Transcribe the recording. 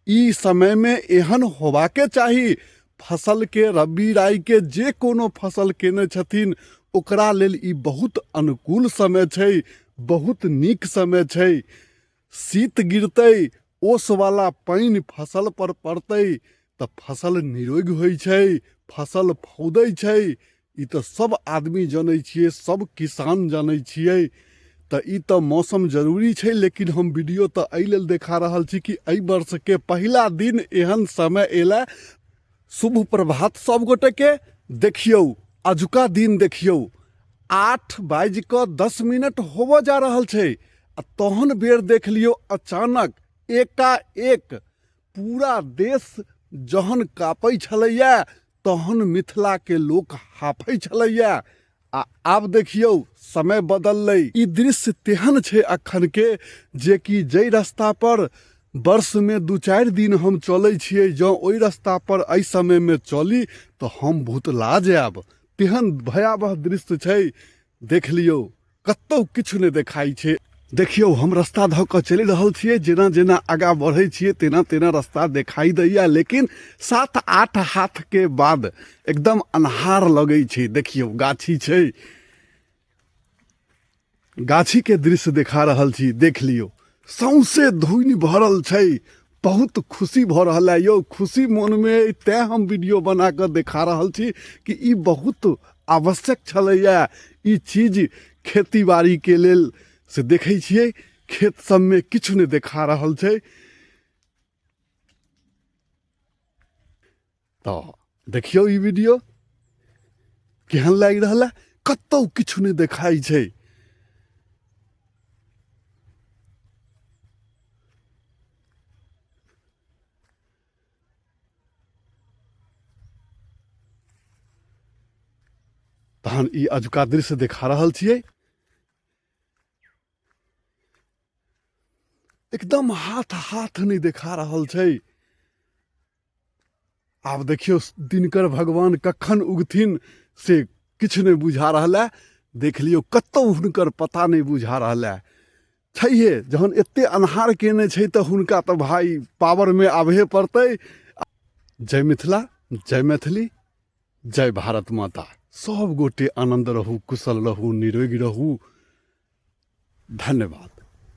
ई समयमे एहन होबाके चाही। फसलके रबी राइके जे कोनो फसल केने छथिन ओकरा लेल ई बहुत अनुकूल समय छै, बहुत नीक समय छै। शीत गिरतै, ओसवला पानि फसल पर पड़तै तऽ फसल निरोग होइ छै, फसल फौदै छै। ई तऽ सब आदमी जनै छियै, सब किसान जनै छियै। तऽ ई तऽ मौसम जरूरी छै, लेकिन हम वीडियो तऽ एहि लेल देखा रहल छी कि एहि वर्षके पहिला दिन एहन समय एला। शुभ प्रभात सब गोटेके। देखियौ अजुका दिन, देखियौ 8:10 होबऽ जा रहल छै आ तहन बेर देख लियौ अचानक एकाएक पूरा देश जहन काँपै छलैए तहन मिथिलाके लोक हाफै छलैए आ आब देखियौ समय बदललै। ई दृश्य तेहन छै अखनके जेकि जाहि रस्तापर वर्षमे 2-4 दिन हम चलै छियै, जँ ओहि रस्तापर एहि समयमे चली तऽ हम भुतला जायब, तेहन भयावह दृश्य छै। देख लियौ कतौ किछु नहि देखाइ छै। देखियौ हम रस्ता धऽ कऽ चलि रहल छियै, जेना जेना आगाँ बढ़ै छियै तेना तेना रस्ता देखाइ दैया, लेकिन 7-8 हाथके बाद एकदम अन्हार लगै छै। देखियौ गाछी छै, गाछीके दृश्य देखा रहल छी। देख लियौ सौंसे धुनि भरल छै। बहुत खुशी भऽ रहल है यौ, खुशी मोनमे अइ तैँ हम वीडियो बना कऽ देखा रहल छी कि ई बहुत आवश्यक छलैए ई चीज खेती बाड़ीके लेल। से देखै छियै खेत सबमे किछु नहि देखा रहल छै। तऽ देखियौ ई वीडियो केहन लागि रहल है, कतौ किछु नहि देखाइ छै। तहन ई अजुका दृश्य देखा रहल छियै, एकदम हाथ हाथ नहि देखा रहल छै। आब देखियौ दिनकर भगवान कखन उगथिन से किछु नहि बुझा रहल है। देख लियौ कतौ हुनकर पता नहि बुझा रहल है। छैहे जहन एते अन्हार केने छै तऽ हुनका तऽ भाय पावरमे आबहे पड़तै। जय मिथिला, जय मैथिली, जय भारत माता। सब गोटे आनन्द रहू, कुशल रहू, निरोगी रहू। धन्यवाद।